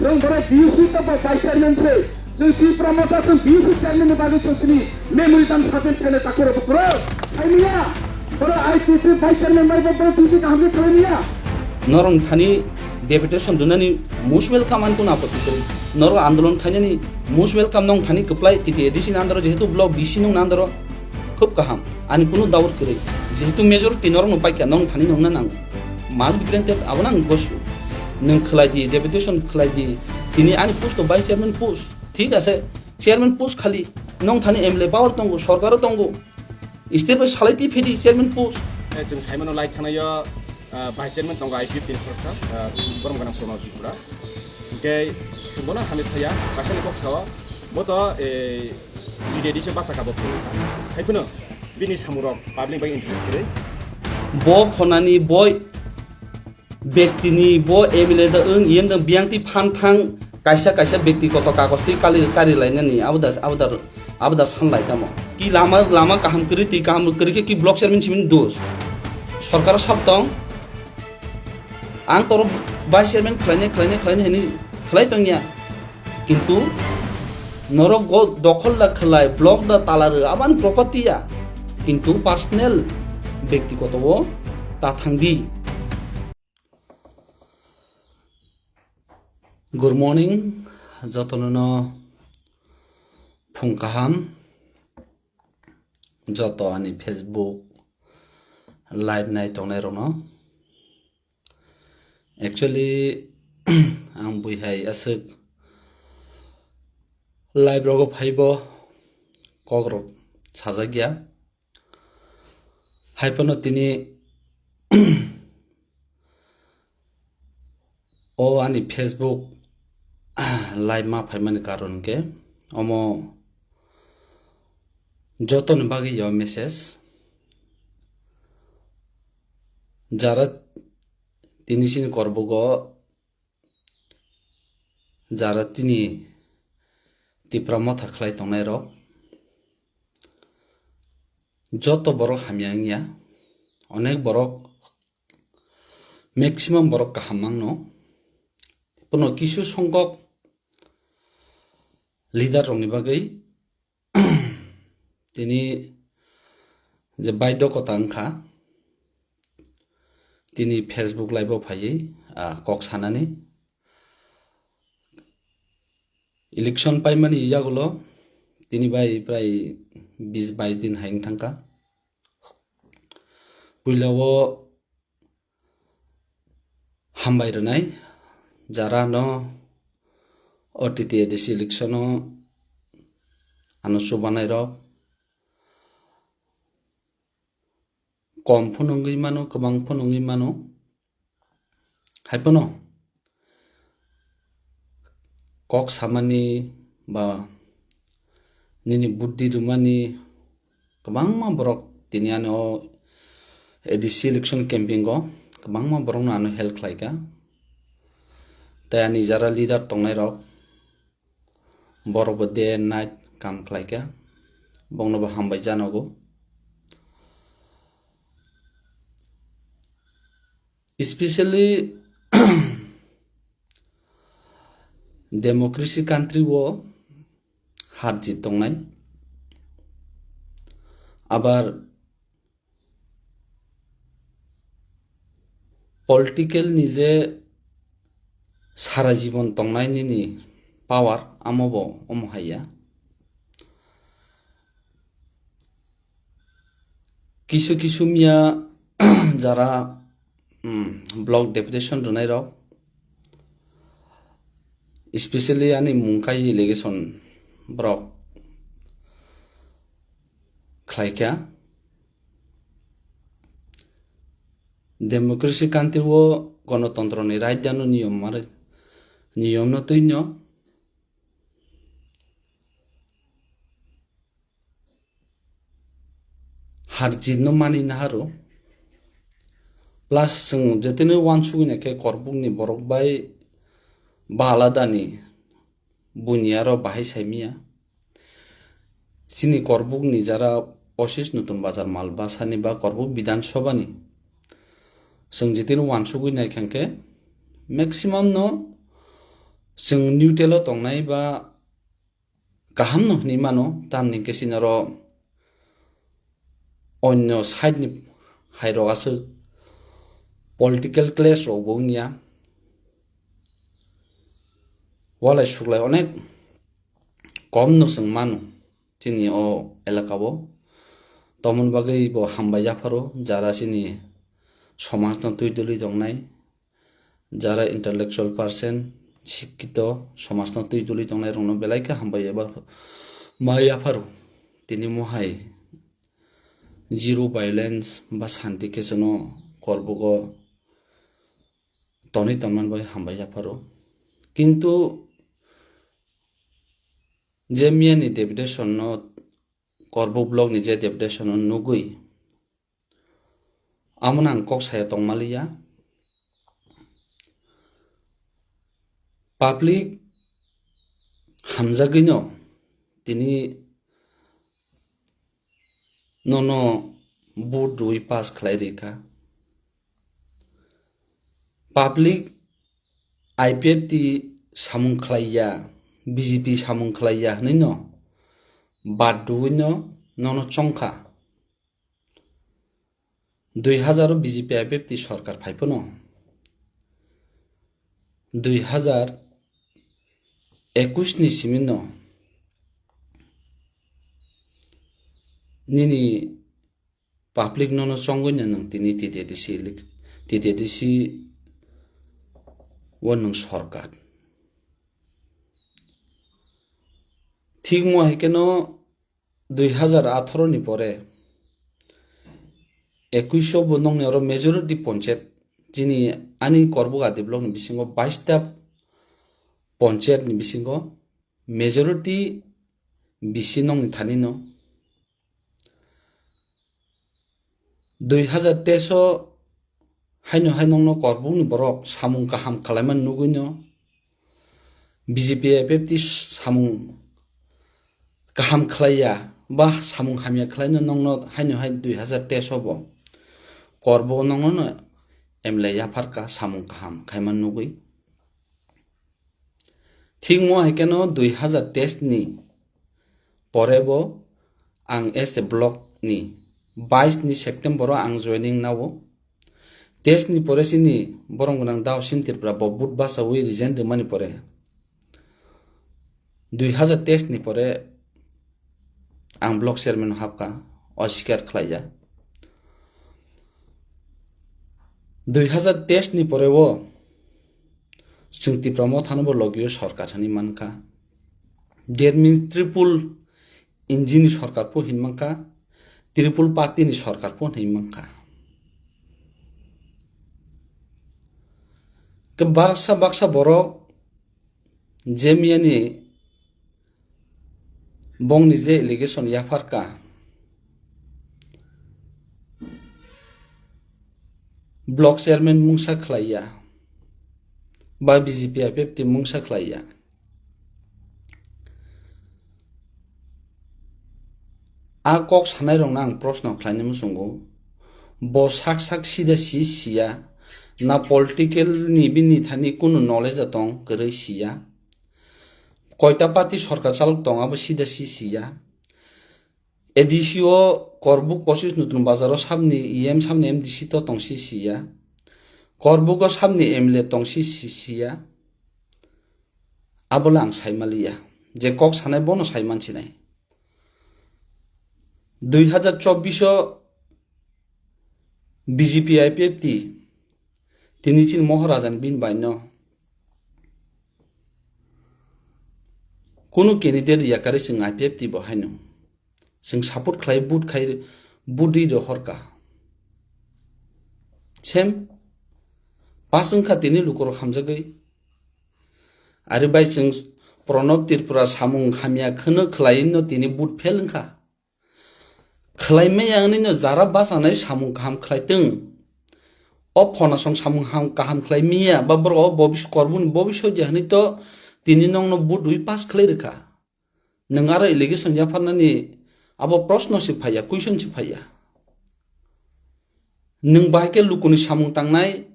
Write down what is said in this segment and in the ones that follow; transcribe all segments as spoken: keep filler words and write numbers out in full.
Chwng borok B U C tabo vice chairman se. Chwng Tipra Motha chwng B U C chairman ni bagwi chwng tini memorandum submit khaina takhoro bokoro. Khainiya. Borok I P F vice chairman bai bo borok duty kaham khe khlainiya. Norok thani deputation dunani most welcome, ani kono apatti kwrwi. Norok andolon khainani most welcome, nong thani kwplai T T A D C ni under o jehetu block B C nung under o. Khub kaham, ani kunu doubt kwrwi, jehetu majority norokno paikha, norok thani nongna nango. Must be granted, abono ang gosu. Nwng khlai di, deputation khlai di, tini ani post o vice chairman post, thik ase, chairman post khali, nong thani M L A power tongo, sorkaro tongo, state bai salai twi phedi chairman post. Eh, chwng saimano live thanaio, ah, vice chairman tongo I P F ni khoroksa, ah, borom gana Pranab Tripura. Hingke chwng bono hamya saya, kaisa ni kok sao, bo to, eh, T T A D C bachaka bo phuru kha. Hai phano bini samurok public bai interest kwrwi. Bo khonani bo bektini bo M L A da wng yen da biyang twi phan thang kaisa kaisa bekti koto kagoj twi kali kari lainani abo da abo da abo da san lai tamo. Ki lama lama kaham kwrwi twi kaham kwrwi khe ki block chairman simin dos. Sorkar sab tong. Ang toro vice chairman khlainai khlainai khlainai hini khlai tongya. Kintu norok go dokhol da khlai, block da tala rw, abani property ya. Kintu personal, bektikoto o ta thang di. Good morning, jotono no phung kaham, joto ani Facebook live nai tongnai rokno. Actually, ang bui hai aswk live rogo phaibo kok rok sajak ya. Hai phano tini o ani Facebook live ma phaimani karon khe omo jotoni bagwi ya message. Jara tini sini korbogo jara tini Tipra Motha khlai tongnai rok joto borok hamya wngya, onek borok, maximum borok kaham mangno. Bono kisu songkok leader rokni bagwi tini je baidokota wngkha, tini Facebook live o phaiwi, ah, kok sanani. Election paimani yagulo tini bai prai bis bais din hai wng thangkha. Puila o hambai rwnai, jara no o T T A D C election o ano chubanai rok kom phano wngwi mano, kwbang phano wngwi mano. Hai phano kok samani ba nini buddhi rwmani kwbangma borok tini ani o A D C election campaign o kwbangma borokno ano help khlaikha. Tei ani jara leader tongnai rok, borok bo day and night kam khlaikha, bongno bo hambai janogo. Especially democracy country o har jit tongnai. Abar political ni je sara jibon tongnai nini power amo bo omo hai ya. Kisu kisu miya jara, mm, block deputation rwnai rok, especially ani mungkai allegation borok khlaikha. Democracy country o gonotontro ni right ano niyom mare, niyom no twi no har jit no mani naharo. Plus chwng jotino uansugwi naikhe korbukni borok bai ba aladani buini aro bahai saimiya. Chini korbukni jara Osis Nutun Bazar Malbasani ba korbuk Bidhan Sabhani chwng jotino uansugwi naikha khe maximum no Chwng neutral o tongnai ba kaham no hwnwi mano, tamni hwnkhe chini oro onyo side ni hai rok aswk political clash rok bo wngya, walai suklai onek kom no chwng mano chini o elaka o. Tomoni bagwi bo hambai yapharo jara chini somaj no twi dwlwi tongnai, jara intellectual person, sikkito, somajno twi duli tongnai rokno belai khe hambai eba ma yapharo. Tini mohai zero violence ba shanti khe chwngno Korbugo tonwi tongmani bai hambai yapharo. Kintu je miyani deputation no, Korbuk block ni je deputation no nugwi, amo no ang kok saya tongmaliya. Public hamjagwino tini nono vote rwi pass khlai rikha. Public I P F T samung khlaiya, B J P samung khlaiya hwnwino bad rwino nono chongkha. Dui hazar o B J P I P F T sorkar phai phano dui hazar ekush ni simi no nini public nono chongwi no nwng tini T T A D C elec-, T T A D C o nwng sorkar. Thik mo hai khe no dui hazar atharo ni pore ekush o bo nongni oro majority ponchayat, chini ani Korbuk A D block ni bisingo bais ta ponchayat ni bisingo majority B C nongni thani no. Dui hazar teis o haino hai nongno Korbukni borok samung kaham khlaimani nugwino B J P I P F T samung kaham khlaiya ba samung hamya khlaino nongno haino hai dui hazar teis o bo Korbuk nongno M L A yapharka samung kaham khaimani nugwi. Thik mo hai khe no dui hazar teis ni pore bo ang as a block ni bais ni September o ang joining nao. Teis ni pore chini borong gwnang Dao Sim Tripura bo vote bachawi resign rwmani pore dui hazar teis ni pore ang block chairman hapkha, osikar khlaiya. Dui hazar teis ni pore o chwng Tipra Motha no bo logio sorkar hinwi mankha. That means triple engine ni sorkar pho hinwi mankha, triple party ni sorkar pho hinwi mankha. Ke baksa baksa borok je miyani bongni je allegation yapharka, block chairman mungsa khlaiya ba B J P I P F T mungsa khlaiya. A kok sanai rokno ang proshno khlainai muchungo, bo sak sak sida si siya, na political ni bini thani kunu knowledge da tong kwrwi siya. Koita party sorkar chalok tong abo sida si siya. A D C o Korbuk pochis Nutun Bazar o sabni E M sabni M D C to tong si siya. Korbuk o sabni M L A tong si si siya. Abo le ang sai maliya. Je kok sanai bono sai mansinai. Dui hazar chobbish o B J P I P F T tini chini Moharaja ni bini bai no kunu candidate yakarwi chwng I P F T bo haino chwng support khlai vote khai vote rwi rohorka. Sem pass wngkha tini lukurok hamjagwi. Ari bai chwng Pranab Tripura samung hamya khwno khlai no tini vote fail wngkha. Khlai maya wngwi no jara bachanai samung kaham khlai tong. O phonasong samung ham kaham khlai miya ba borok o bobis-, korbuni bobisot ya hinwi to tini nongno vote rwi pass khlai rwkha. Nwng aro allegation yapharnani abo proshno se phaiya, question se phaiya. Nwng bahai khe lukuni samung tangnai,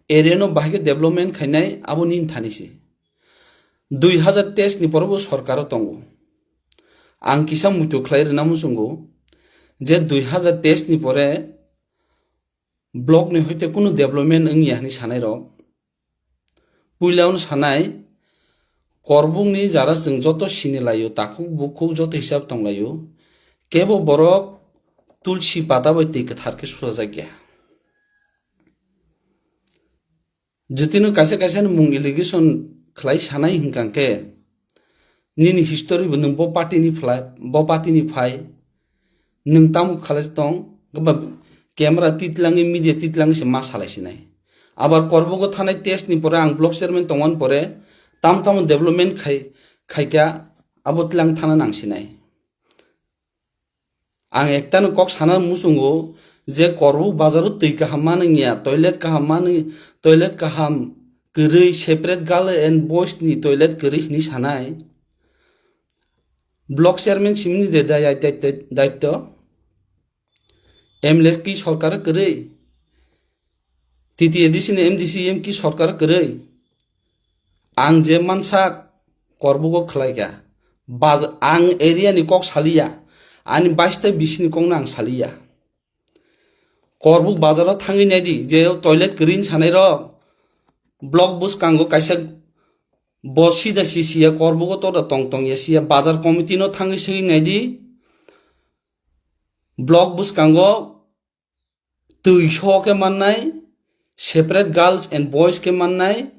area no bahai khe development khainai, abo nini thani se. Dui hazar teis ni pore bo sorkaro tongo. Ang kisa muitu khlai rwna muchungo je dui hazar teis ni pore block ni hoite kunu development wngya hinwi sanai rok. Puila wng sanai, korbuk ni jara chwng joto sini laio, takhuk bukhuk joto hisab tong laio, kebo borok tulsi pata bai twi kwthar khe suchajak ya. Jotino kaisa kaisa ni mung allegation khlai sanai hinkha khe, nini history bo nwng bo party ni phlai, bo party ni phai, nwng tamo khalai tong, ba camera titlangwi, media titlangwi se ma salai sinai. Abar korbugo thanai test ni pore ang block chairman tongmani pore tam tamo development khai, khaikha abo tlang thana nang sinai. Ang ektano kok sana muchungo je korbuk bazaro twi kaham manwngya, toilet kaham manwi, toilet kaham kwrwi, separate girl and boys ni toilet kwrwi hinwi sanai. Block chairman simini de dai-, dai-, dai-, daitto. M L A ki sorkar kwrwi. T T A D C ni M D C M ki sorkar kwrwi. Ang je mansak korbugo khlaikha. Baj-, ang area ni kok saliya. Ani bais tei bisi ni kokno ang saliya. Korbuk bazaro thangwi naidi je toilet kwrwi sanai rok. Block bwskango kaisa bo sida si siya, korbugo toda tong tong ya siya, bazar committee no thangwi swi naidi. Block bwskango twi so khe mannai, separate girls and boys khe mannai,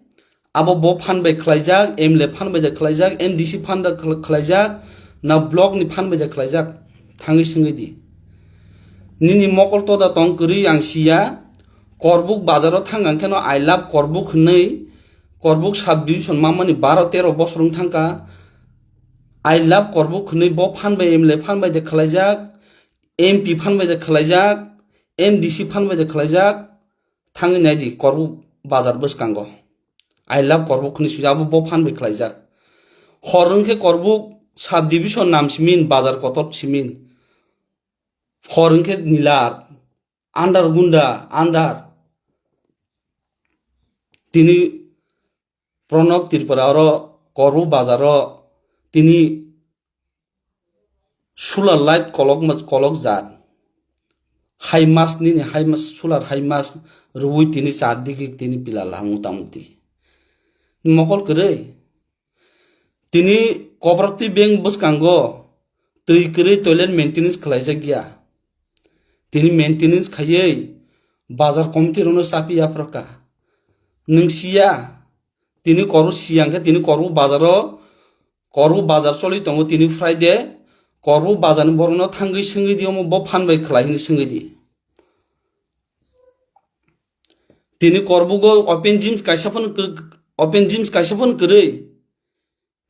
abo bo phan bai khlaijak, M L A phan bai da khlaijak, M D C phan da khl-, khlaijak, na block ni phan bai da khlaijak, thangwi swngwi di. Nini mokol toda tong kwrwi ang siya, korbuk bazaro thang ang kheno I love korbuk hwnwi, korbuk sub division mamani baro tero bosor wng thangkha, I love korbuk hwnwi bo phan bai M L A phan bai da khlaijak, M P phan bai da khlaijak, M D C phan bai da khlaijak, thangwi naidi korbuk bazar bwskango. I love korbuk hwnwi swijak, abo bo phan bai khlaijak. Hor wngkhe korbuk sub division nam simin, bazar kotor simin. Hor wngkhe nilar, andar gunda, andar. Tini Pranab Tripura oro korbuk bazaro tini solar light kolok ma-, kolok jat. Hai mas nini hai mas, solar hai mas rwui tini char digi tini pila la mota moti. Mokol kwrwi. Tini cooperative bank bwskango twi kwrwi toilet maintenance khlaijak ya. Tini maintenance khaiwi bazar committee rokno chapi yapharkha. Nwng siya, tini korbuk siya hwnkhe tini korbuk bazaro, korbuk bazar choli tongo tini Friday, korbuk bazarni borokno thangwi swngwi di, omo bo phan bai khlai hwnwi swngwi di. Tini korbugo open gyms kaisa phano kwk-, open gyms kaisa phano kwrwi.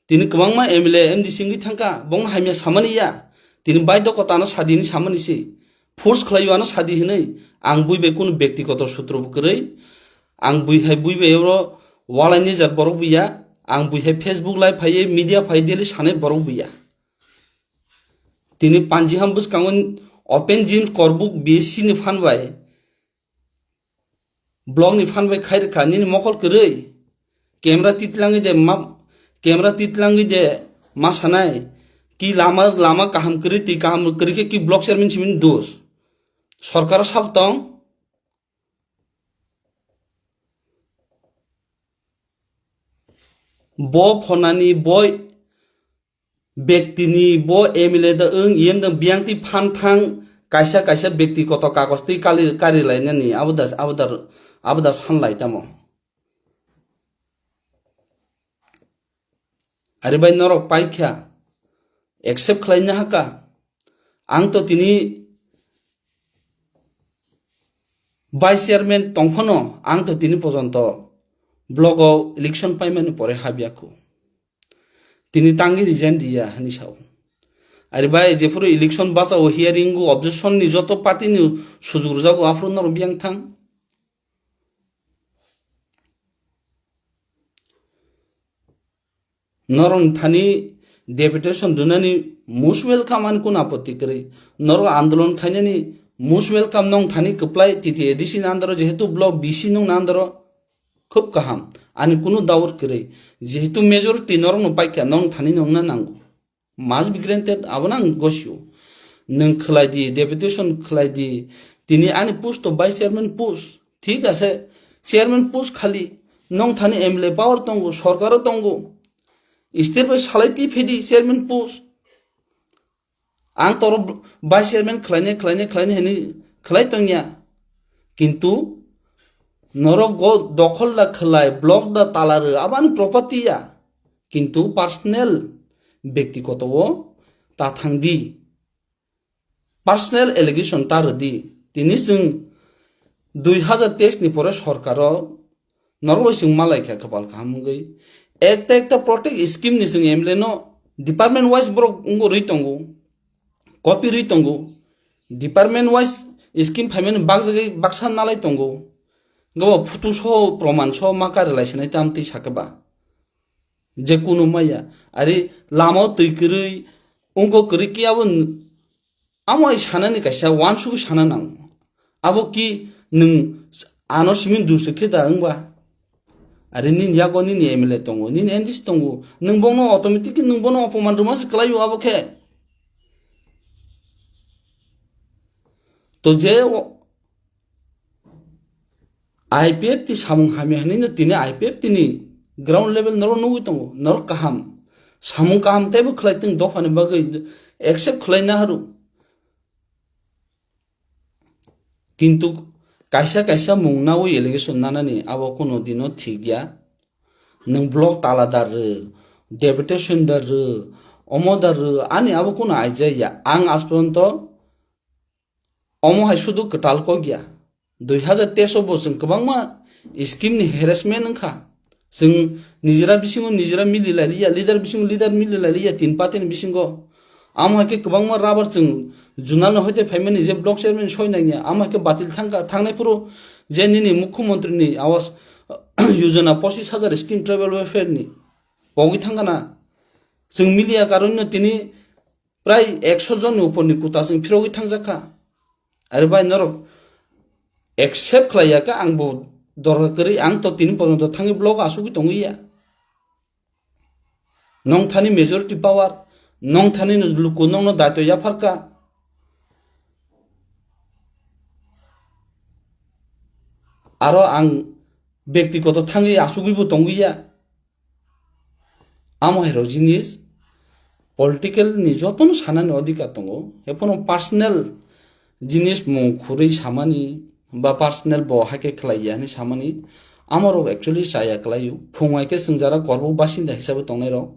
Tini kwbangma M L A, M D C wngwi thangkha, bongno hamya samani ya. Tini baidhokota ano sadi hinwi samani se. Force khlaiwi ano sadi hinwi. Ang bui bai kunu byaktigoto sutro bo kwrwi. Ang bui hai bui bai oro walai nijak borok buya. Ang bui hai Facebook live phaiwi media phai daily sanai borok buya. Tini panji ham bwskango open gym korbuk B S C ni phan bai block ni phan bai khai rwkha, nini mokol kwrwi. Camera titlangwi de ma, camera titlangwi de ma sanai. Ki lama, lama kaham kwrwi, twi kaham kwrwi khe ki block chairman simi dos. Sorkar sab tong. Bo phonani, bo Bektini bo M L A da wng, yen da biyang twi phan thang kaisa kaisa bekti koto kagos twi kali, kari lainani abo da, abo da, abo da san lai tamo. Ari bai norok paikha, accept khlai na haka. Ang to tini vice chairman tongphano, ang to tini pojonto blogo election paimani pore habya khu. Tini tangwi resign riya hinwi sao. Ari bai jephuru election bachao hearing o objection ni joto party ni sujuk rwjago aphuru norok biyang thang. Norok thani deputation dunani most welcome ani kun apotti kwrwi. Norok andolon khainani most welcome nong thani kwplai T T A D C ni andaro jehetu block B C nong na andaro. Khub kaham. Ani kunu doubt kwrwi. Jehetu majority norokno paikha, norok thani nongna nango. Must be granted, abono ang gosio. Nwng khwlai di, deputation khwlai di. Tini ani post to vice chairman post. Thik ase, chairman post khali. Nong thani M L A power tongo, sorkaro tongo. State bai salai twi phedi chairman post. Ang toro vice chairman khwlainai, khwlainai, khwlainai hinwi khwlai tongya. Kintu norok go dokhol da khwlai, block da tala rw, aboni property ya. Kintu personal, bektikoto o ta thang di. Personal allegation ta rw di. Tini chwng dui hazar teis ni pore sorkaro norok bai chwng malai kha kwpal kaham wngwi. Ekta ekta protect scheme ni chwng M L A no department wise borok wngwi rwi tongo. Copy rwi tongo. Department wise scheme phaimani bakjagwi baksa nalai tongo. Gabo photo so proman so ma kari lai sinai tam twi sakhe ba. Je kunu maya. Ari lama o twi kwrwi, wngkok kwrwi ki abo n-, amo ai sanani kaisa wansugwi sana nango. Abo ki nwng ano simi dustu khe da wngba? Ari nini yago nini M L A tongo, nini M D C tongo, nwng bono automatic nwng bono opoman rwma se kwlaio abo khe. To je o-, I P F T samung hamya hinwi no tini I P F T ni ground level norok nugwi tongo, norok kaham. Samung kaham teibo khwlai tong dophani bagwi accept khwlai naharu. Kintu kaisa kaisa mung nawi allegation nanani abo kuno dino thik ya. Nwng block tala dar rw, deputation dar rw, omo dar rw, ani abo kuno aijak ya. Ang as porjonto omo hai sudu kwtal kok ya. Dui hazar teis o bo chwng kwbangma scheme ni harassment wngkha. Chwng nijera bisingo nijera mili lai liya, leader bisingo leader mili lai liya, tin party ni bisingo. Amo hai khe kwbangma rubber chwng junal no hoite phaimani je block chairman soi nangya, amo hai khe batil thangkha, thangnai phuru je nini mukhyamantri ni awas yojana pochis hajar scheme tribal welfare ni pogwi thangkha na. Chwng miliya karon no tini prai ekso jon ni upor ni kuta chwng phirogwi thangjak kha. Are bai norok accept khlai ya kha, ang bo dorkar kwrwi, ang to tini porjonto thangwi block asugwi tongwi ya. Nong thani majority power, nong thani luku nongno daito yaphar kha. Aro ang bektikoto thangwi asugwi bo tongwi ya. Amo hai rok jinis political ni jotono sanani odhikar tongo. Hephono personal jinis mung khurwi samani ba personal bo haikhe khlai ya hinwi samani, amo rok actually chaya kwlaio. Phung hai khe chwng jara korbo basinda hisabe tongnai rok,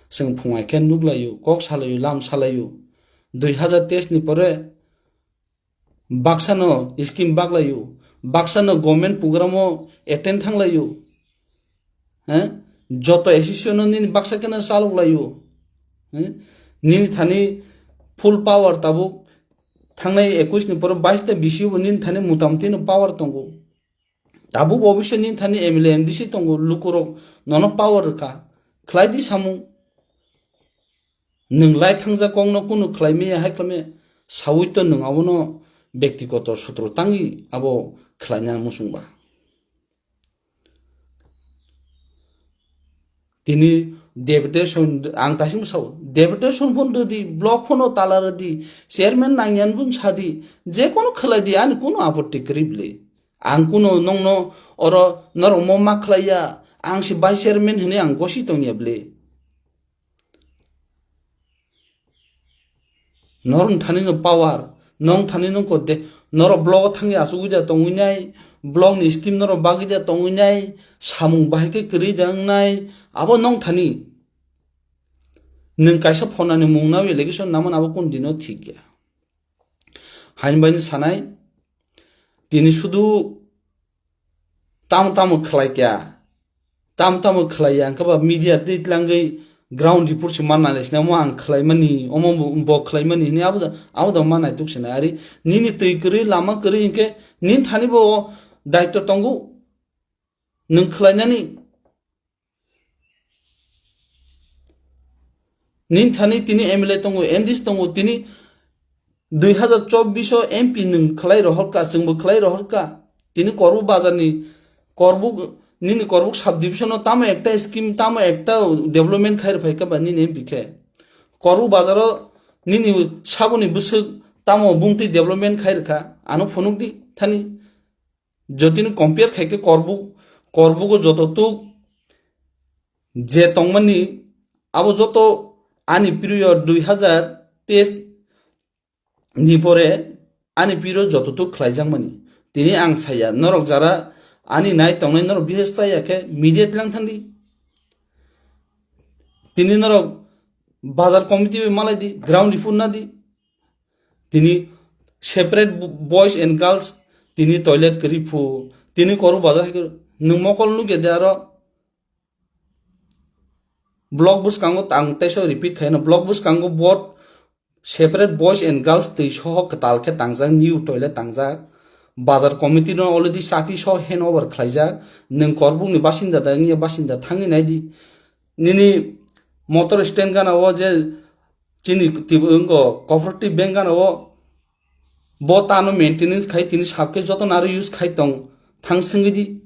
chwng phung hai khe nuk laio, kok salaio, lam salaio. Dui hazar teis ni pore baksa no scheme baklaio, baksa no government program o attend thanglaio, he? Joto association no nini baksa khe no chalok laio, he? Nini thani full power tabuk thangnai ekush ni pore bais ta bisi bo nini thani motamti no power tongo. Tabuk obviously nini thani M L A M D C tongo, lukurok nono power rwkha, khlai di samung. Nwng lai thangjak kokno kunu khlai maya hai khlai maya saui to nwng abono bektikoto sutro tangwi abo khlaina muchung ba. Tini deputation ang taising sao, deputation phone rwdi, block phone o tala rwdi, chairman nangyan bun sadi, je kono khlai di, ani kono apotti kwrwi bwle. Ang kuno nongno oro norok mo ma khlai ya, ang se vice chairman hinwi ang gosi tong ya bwle. Norok thani no power, nong thani no ko de, norok block o thangwi asugwi da tongwi nai, block ni scheme norok bagwi da tongwi nai, samung bahai khe kwrwi da wng nai, abo nong thani. Nwng kaisa phonani mung nawi allegation naman abo kun dino thik ya. Hain bai sanai, tini sudu tamo tamo khlai kya, tamo tamo khlai ya, hwnkhe ba media twi tlangwi ground report se manna le sinai, omo ang khlai mani, omo bo, bo khlai mani hinwi abo da, abo da manai tuk sinai. Ari nini twi kwrwi, lama kwrwi hinkhe nini thani bo daityo tongo nwng khlainani. Nini thani tini M L A tongo, M D C tongo, tini dui hazar chobbish o M P nwng khlai rohorka, chwngbo khlai rohorka. Tini Korbo bazarni, Korbo nini Korbuk subdivision o tamo ekta scheme, tamo ekta development khai rwphai kha ba nini M P khe? Korbuk bazar o nini saboni bwswk tamo bumtwi development khai rwkha? Ano phunuk di thani. Jotini compare khai khe Korbuk, Korbugo joto tuk je tongmani, abo joto ani period dui hazar teis ni pore ani period joto tuk khlaijakmani. Tini ang saya, norok jara ani nai tongnai norok bihas chaya khe media tlang thang di. Tini norok bazar committee bai malai di, ground report na di. Tini separate bo-, boys and girls, tini toilet kwrwi phu, tini Korbuk bazar hai kwrwi. Nwng mokol nugya de aro? Block bwskango ang teisa repeat khaino, block bwskango both separate boys and girls twi soho kwtal khe tangjak, new toilet tangjak. Bazar committee no already chapi so hand over khlaijak. Nwng Korbukni basinda da wngya, basinda thangwi nai di. Nini motor stand gana o je chini twi wngkho cooperative bank gana o, bo tano maintenance khai tini sabkhe joto naro use khai tong, thang swngwi di.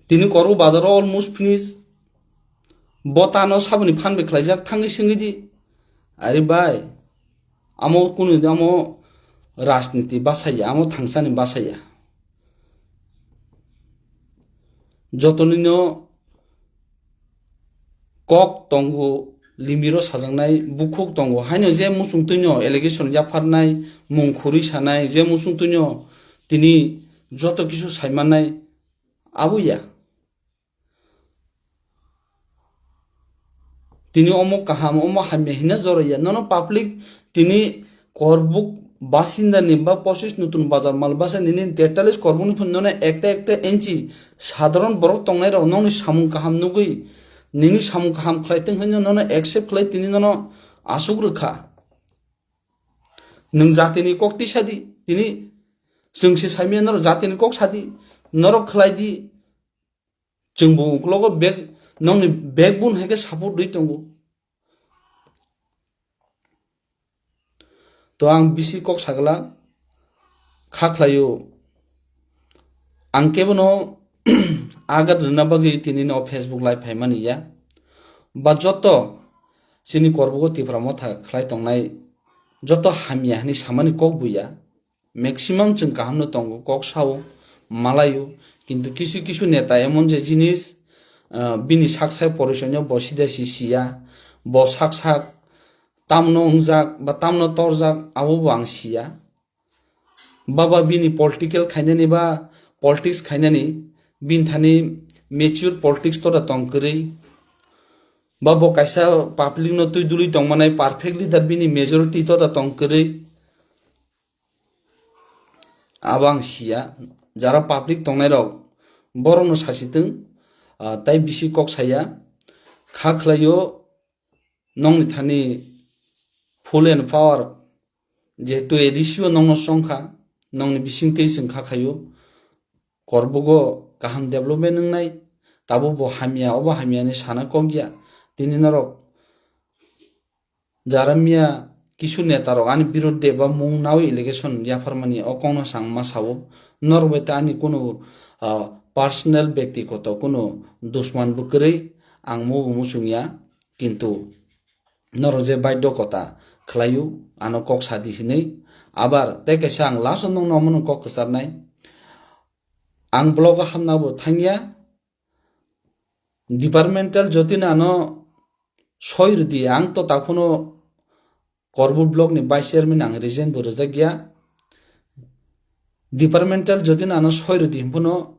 Tini Korbuk bazar o almost finish. Bo tano saboni phan bai khlaijak, thangwi swngwi di. Ari bai, amo kunu amo rajniti basaya, amo thangsani basaya. Jotonino kok tongo, limiro sajaknai bukhuk tongo, haino je muchung twino allegation yapharnai, mung khurwi sanai, je muchung twino tini joto kisu saimannai, abo ya. Tini omo kaham, omo hamya hina joraya. Nono public tini Korbuk basinda ni ba pochis nutun bazar mal basa nini tetalis Korbuk ni phun nono ekta ekta inchi sadharon borok tongnai rok nokni samung kaham nugwi, nini samung kaham khlai tong hino nono accept khlai tini nono asuk rwkha. Nwng jatini kok tisa di, tini chwng se saimanya norok jatini kok sa di, norok khlai di. Chwngbo uklogo bag, nokni backbone hai khe support rwi tongo. To ang bisi kok sagla kha khlaio. Ang kebono agat rwna bagwi tini no Facebook live phaimani ya. Ba joto chini Korbugo Tipra Motha khlai tongnai joto hamya hinwi samani kok buya. Maximum chwng kahamno tongo, kok sao, malaio, kintu kisu kisu neta emon je jinis, ah, bini sak sak porisoino bo sida si siya, bo sak sak tamno wngjak ba tamno torjak, abo bo ang siya. Baba bini political khainani ba politics khainani, bini thani mature politics toda tong kwrwi. Ba bo kaisa public no twi dului tongmanai perfect leader bini majority toda tong kwrwi. Abo ang siya, jara public tongnai rok, borok no sasi tong, ah, tai bisi kok saya, kha khlaio nokni thani full and power, jehetu A D C o nokno chongkha, nokni bising twi chwng kha khaio, Korbugo kaham development wngnai, tabuk bo hamya, obo hamya hinwi sana kok ya, tini norok Jaramia kisu neta rok ani birudde ba mung nawi allegation yapharmani o kokno chang ma sao. Norok bai ta ani kunu, ah, personal, byaktigoto kunu dusman bo kwrwi, ang mo bo muchung ya, kintu norok je baidyo kota khlaio ano kok sadi hinwi. Abar tei kaisa ang last o nokno omono kok kwcharnai. Ang blogo hamna bo thangya, departmental jotino ano soi rwdi, ang to taphano Korbuk block ni vice chairman ang resign bo rwjak ya. Departmental jotino ano soi rwdi hwnphano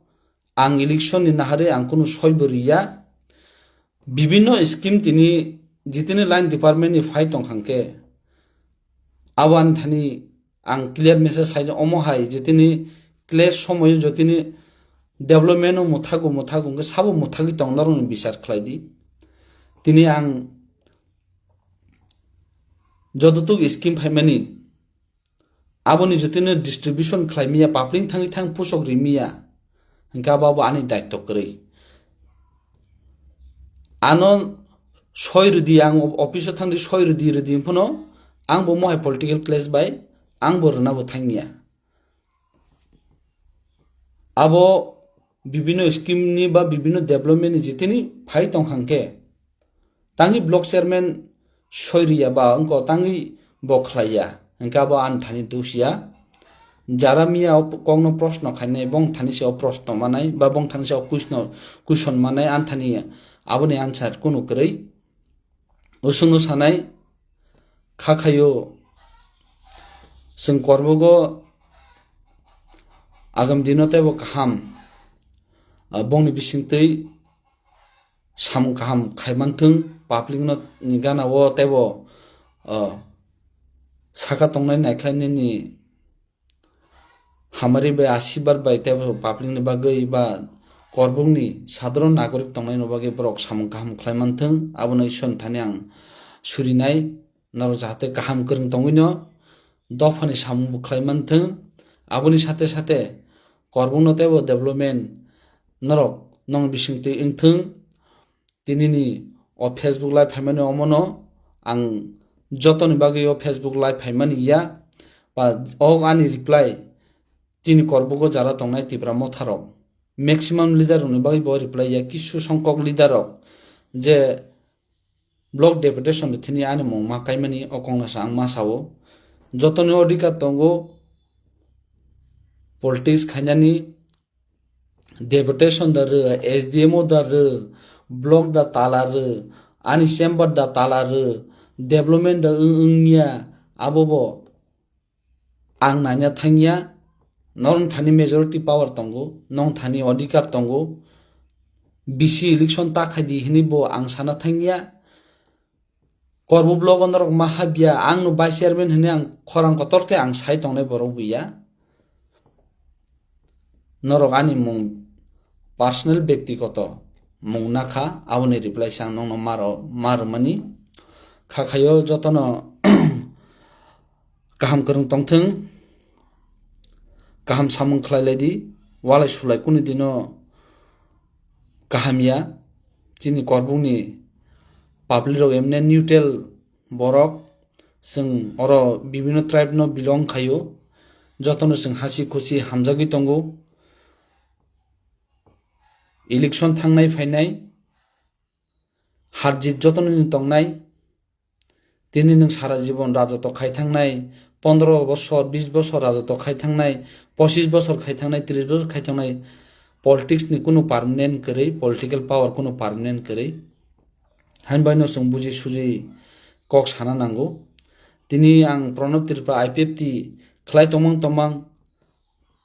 ang election ni naharwi ang kunu soi bo rwya. Bibinno scheme tini jitini line department ni phai tongkha hwnkhe abo ani thani ang clear message sai omo hai jitini clash somoyo jotini development o mothago mothago hwnkhe sabo mothagwi tong norokni bichar khlai di. Tini ang jototuk scheme phaimani aboni jotino distribution khlai miya, papling thangwi thang pusok ri miya, hwnkhe abo abo ani daitto kwrwi. Ano soi rwdi, ang office o thangdi soi rwdi, rwdi hwnphano ang bo mohai political clash bai ang bo rwna bo thangya. Abo bibino scheme ni ba bibino development ni jitini phai tong kha hwnkhe, tangwi block chairman soi riya ba wngkha tangwi bo khlaiya, hwnkhe abo ani thani dos ya. Jara miya o kokno proshno khainai, bong thani se o proshno manai ba bong thani se o kuisno, kuison manai, ani thani aboni answer kunu kwrwi. Usungno sanai kha khaio, chwng korbogo agam dino teibo kaham, ah, bongni bisingtwi samung kaham khaimanthwng, public no ni gana o teibo, ah, saka tongnai naikhlai nini hamari bai asibar bai teibo public ni bagwi ba korbukni sadharon nagorik tongnai no bagwi borok samung kaham khlai manthwng, abono Isor ni thani ang surinai, norok jahate kaham kwrwng tongwino dophani samung bo khlai manthwng, aboni sate sate korbukno teibo development norok nong bisingtwi wngthwng. Tinini o Facebook live phaimani omono ang jotoni bagwi o Facebook live phaimani ya, ba o ani reply chini korbugo jara tongnai Tipra motharok maximum leader rokni bagwi bo reply ya, kisu songkok leader rok je block deputation de thini ani mung ma kaimani o kongno sa ang ma sao, jotoni odhikar tongo politics khainani, deputation da rw, S D M O da rw, block da tala rw, ani chamber da tala rw, development da wng wngya, abo bo ang naina thangya. Norong thani majority power tongo, nong thani odhikar tongo, B C election ta khaidi hinwi bo ang sana thangya. Korbu blogo norok ma habya, ang no vice chairman hinwi ang khorang kotor khe ang sai tongnai borok buya. Norok ani mung personal, byaktigoto mung nakha, aboni reply se ang nongno maro, marwmani. Kha khaio jotono kaham kwrwng tongthwng, kaham samung khlai lai di, walai sulai kunu dino kaham ya. Chini korbukni public rok emne neutral borok, chwng oro bibino tribe no belong khaio, jotono chwng hasi khusi hamjagwi tongo. Election thangnai phainai, harjit jotono ni tongnai. Tini nwng sara jibon rajato khai thangnai, pondro bosor, bis bosor rajato khai thangnai, pochis bosor khai thangnai, tris bosor khai thangnai, politics ni kunu permanent kwrwi, political power kunu permanent kwrwi. Hainbai no chwng buji suji kok sana nango. Tini ang Pranab Tripura I P F T khlai tongmang tongmang,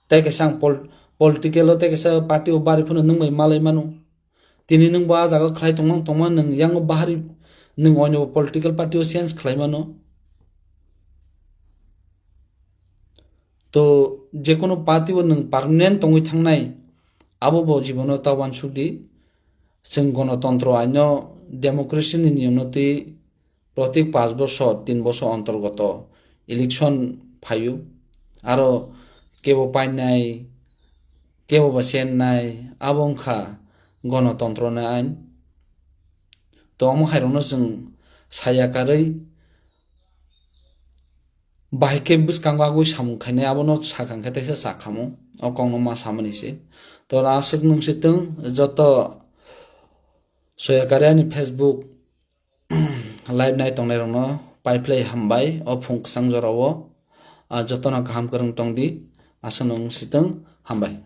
tei kaisa ang pol-, political o tei kaisa party o bari phano nwng bai malai mano. Tini nwng bo ah jaga khlai tongmang tongma nwng yango bahari nwng oino political party o change khlai mano. To jekono party o nwng permanent tongwi thangnai, abo bo jibono ta uansuk di. Chwng gonotontro aino democracy ni niyom no twi protik panch bosor, tin bosor ontorgoto election phaio. Aro kebo painai, kebo ba chennai, abo wngkha gonotontro ni ain. To omo hai rokno chwng saya karwi bahai khe bwskango agwi samung khainai, abono sakha hwnkhe teisa sakhamu, o kokno ma samani se. To aswk nwng se twng joto soya karwi ani Facebook live nai tongnai rokno paiphlai hambai o phung kwchang jorao, ah, jotono kaham kwrwng tong di, aswk nwng se twng hambai.